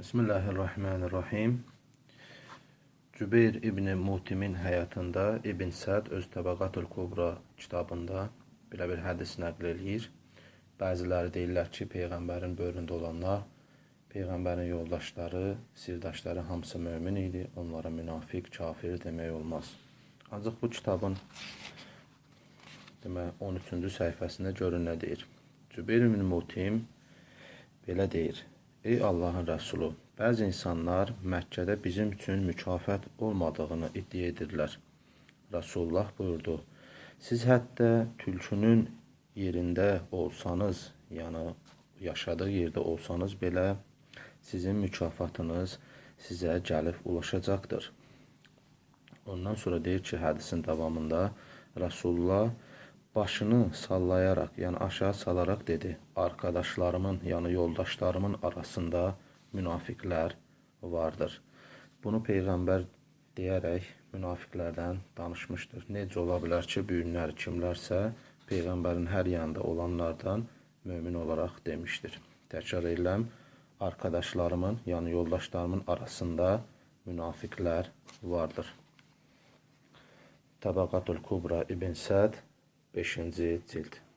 Bismillahirrahmanirrahim. Cübeyr İbn Mutimin həyatında İbn Səd öz Təbəqatül Kubra kitabında belə bir hədis nəql eləyir. Bəziləri deyirlər ki, Peyğəmbərin böyründə olanlar, Peyğəmbərin yoldaşları, sirdaşları hamısı mömin idi, onlara münafiq, kafir demək olmaz. Ancaq bu kitabın demək, 13-cü səhifəsində görün nə deyir. Cübeyr İbn Mutim belə deyir: Ey Allahın Rəsulu, bəzi insanlar Məkkədə bizim üçün mükafat olmadığını iddia edirlər. Rasulullah buyurdu: Siz hətta tülkünün yerində olsanız, yəni yaşadığı yerdə olsanız belə sizin mükafatınız sizə gəlib ulaşacaqdır. Ondan sonra deyir ki, hədisin davamında Rasulullah başını sallayaraq, yəni aşağı salaraq dedi: Arkadaşlarımın, yəni yoldaşlarımın arasında münafiqlər vardır. Bunu Peyğəmbər deyərək münafiqlərdən danışmışdır. Necə ola bilər ki, bu günlər kimlərsə Peyğəmbərin hər yanında olanlardan mömin olaraq demişdir. Təkrar edirəm, arkadaşlarımın, yəni yoldaşlarımın arasında münafiqlər vardır. Təbəqatül Kubra İbn Səd 5-ci cild.